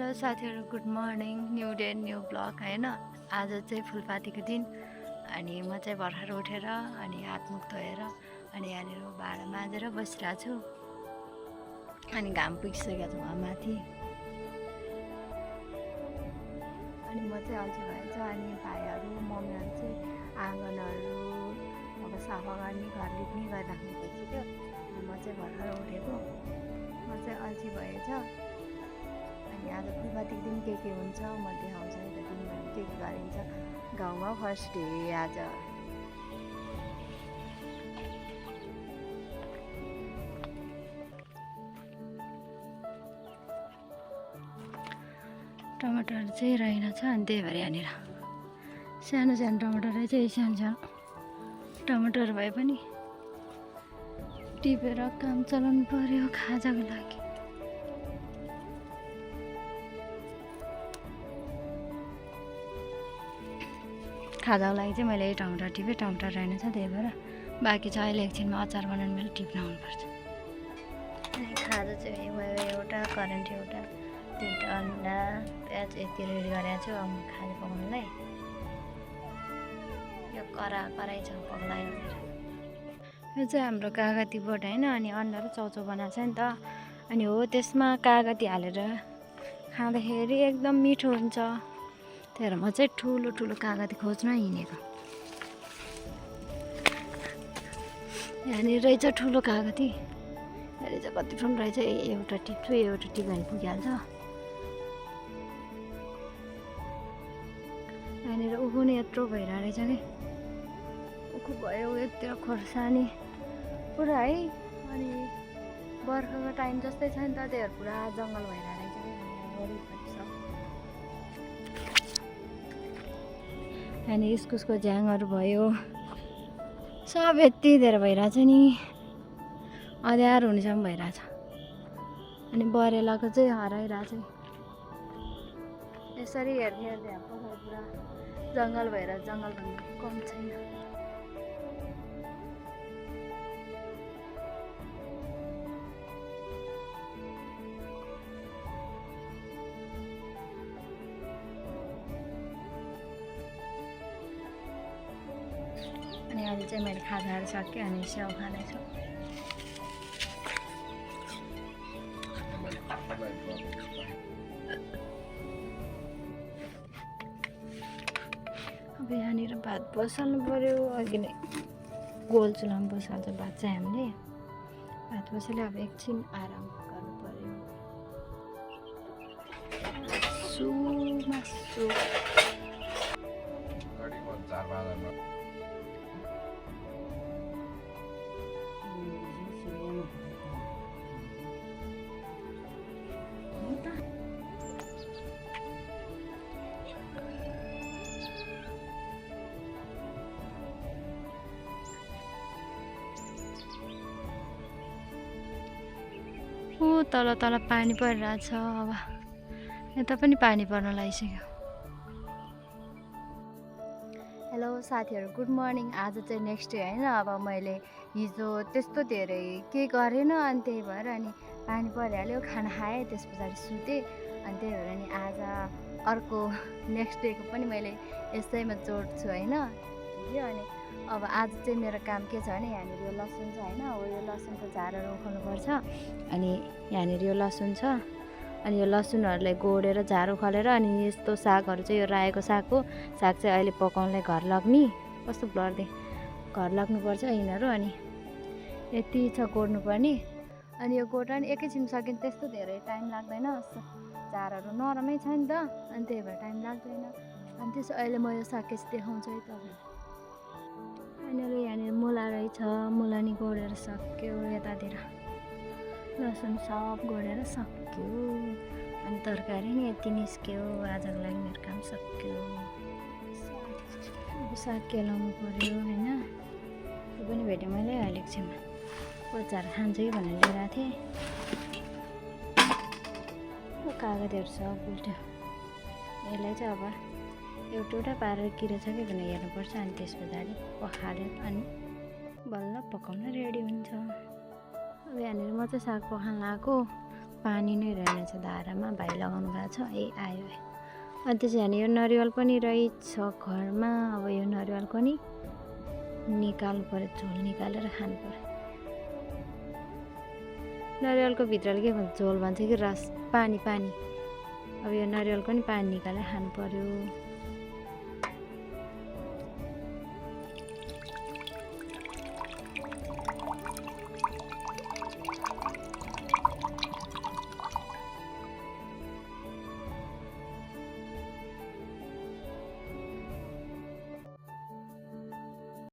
Hello साथीहरु, good morning. New day new blog हैन। आज चाहिँ फुलपातीको दिन अनि म चाहिँ भर्खर उठेर अनि हातमुख धोएर अनि यहाँनिर भाँडा माझेर बसिरहेको छु। अनि घाम पुगिसकेको छ वहाँ माथि। अनि म चाहिँ अल्छी भएछ अनि भाइहरू मम्मीहरू चाहिँ आँगनहरू अब सफा गर्ने घर लिप्ने गरिराख्नु पर्छ क्या। अनि म चाहिँ भर्खर उठेको, म चाहिँ अल्छी भएछ। अनि आज फुलपातीको दिन के हुन्छ म देखाउँछु है त दिनभरि के गरिन्छ गाउँमा। फर्स्ट डे आज। टमाटर चाहिँ रहेनछ अनि त्यही भएर यहाँनिर सानो सानो टमाटर चाहिँ सानो सानो टमाटर भए पनि टिपेर काम चलाउनु पर्यो खाजाको लागि। खाजाको लागि चाहिँ मैले टमाटर टिपेँ, टमाटर रहेनछ त्यही भएर बाँकी छ। अहिले एकछिनमा अचार बनाउनु मैले टिप्न आउनुपर्छ। अनि खाजा चाहिँ एउटा करेन्ट एउटा दुईवटा अन्डा प्याज यति रेडी गरेको छु अब खाजा पकाउनुलाई। यो कराई छ पकायो भनेर। यो चाहिँ हाम्रो कागती बोट होइन। अनि अन्डा र चाउचाउ बनाएको छ नि त। अनि हो त्यसमा कागती हालेर खाँदाखेरि एकदम मिठो हुन्छ। त्यही भएर म चाहिँ ठुलो ठुलो कागती खोज्न हिँडेको। यहाँनिर रहेछ ठुलो कागती। यहाँनिर चाहिँ कति ठुलो रहेछ। एउटा टिप्छु एउटा टिप्यो भने पुगिहाल्छ। यहाँनिर उखु नि यत्रो भइरहेको रहेछ कि उखु भयो यतिर खोर्सानी पुरा है। अनि बर्खाको टाइम जस्तै छ नि त त्यही भएर पुरा जङ्गल भइरहेको रहेछ कि वरिपरि सब। अनि इस्कुसको झ्याङहरू भयो सब यति धेरै भइरहेछ नि अँध्यारो हुनेसम्म भइरहेछ। अनि बरेलाको चाहिँ हराइरहेछ। यसरी हेर्दै हेर्दै हाम्रो पुरा जङ्गल भएर जङ्गल भन्दा कम छैन। अनि अहिले चाहिँ मैले खाजाहरू सकेँ अनि स्याउ खानेछु। अब यहाँनिर भात बसाल्नु पर्यो। अघि नै गोल चुलामा बसाल्छ भात चाहिँ हामीले। भात बसाले अब एकछिन आराम गर्नु पर्यो। मासु तल तल पानी परिरहेछ। अब यता पनि पानी पर्न लागिसक्यो। हेलो साथीहरू, गुड मर्निङ। आज चाहिँ नेक्स्ट डे होइन। अब मैले हिजो त्यस्तो धेरै के गरेन अनि त्यही भएर अनि पानी परिहाल्यो, खाना खाएँ, त्यस पछाडि सुतेँ। अनि त्यही भएर नि आज अर्को नेक्स्ट डेको पनि मैले यसैमा जोड्छु होइन। अनि अब आज चाहिँ मेरो काम के छ भने यहाँनिर यो लसुन छ होइन। हो यो लसुनको झारहरू उखाल्नुपर्छ। अनि यहाँनिर यो लसुन छ। अनि यो लसुनहरूलाई गोडेर झार उखालेर अनि यस्तो सागहरू चाहिँ यो रायोको साग हो। साग चाहिँ अहिले पकाउनलाई घर लाग्ने कस्तो ब्लर्दै घर लाग्नुपर्छ यिनीहरू। अनि यति छ गोड्नुपर्ने। अनि यो गोड्दा नि एकैछिन सकिन्छ, त्यस्तो धेरै टाइम लाग्दैन। झारहरू नरमै छ नि त अनि त्यही भएर टाइम लाग्दैन। अनि त्यसो अहिले म यो साग चाहिँ देखाउँछु है तपाईँलाई। अनि यहाँनिर मुला रहेछ, मुला नि गोडेर सक्यो। यतातिर लसुन सब गोडेर सक्यो। अनि तरकारी नि यति निस्क्यो। आजको लागि मेरो काम सक्यो। अब साग केलाउनु पर्यो होइन। त्यो पनि भेटेँ मैले अहिले एकछिनमा। अचार खान्छ कि भनेर लिइरहेको थिएँ। कागतीहरू सब उल्ट्यो। यसलाई चाहिँ अब एउटा पारेर किरा छ कि भनेर हेर्नुपर्छ। अनि त्यस पछाडि पखालेर अनि बल्ल पकाउन रेडी हुन्छ। अब यहाँनिर म चाहिँ साग पखाल्न आएको। पानी नै रहेनछ धारामा। भाइ लगाउनु भएको छ। ए आयो है। अनि त्यसो भने यो नरिवल पनि रहेछ घरमा। अब यो नरिवल पनि निकाल्नु पर्यो, झोल निकालेर खानु पर्यो। नरिवलको भित्रले के भन्छ, झोल भन्छ कि रस, पानी। अब यो नरिवलको नि पानी निकालेर खानु पर्यो।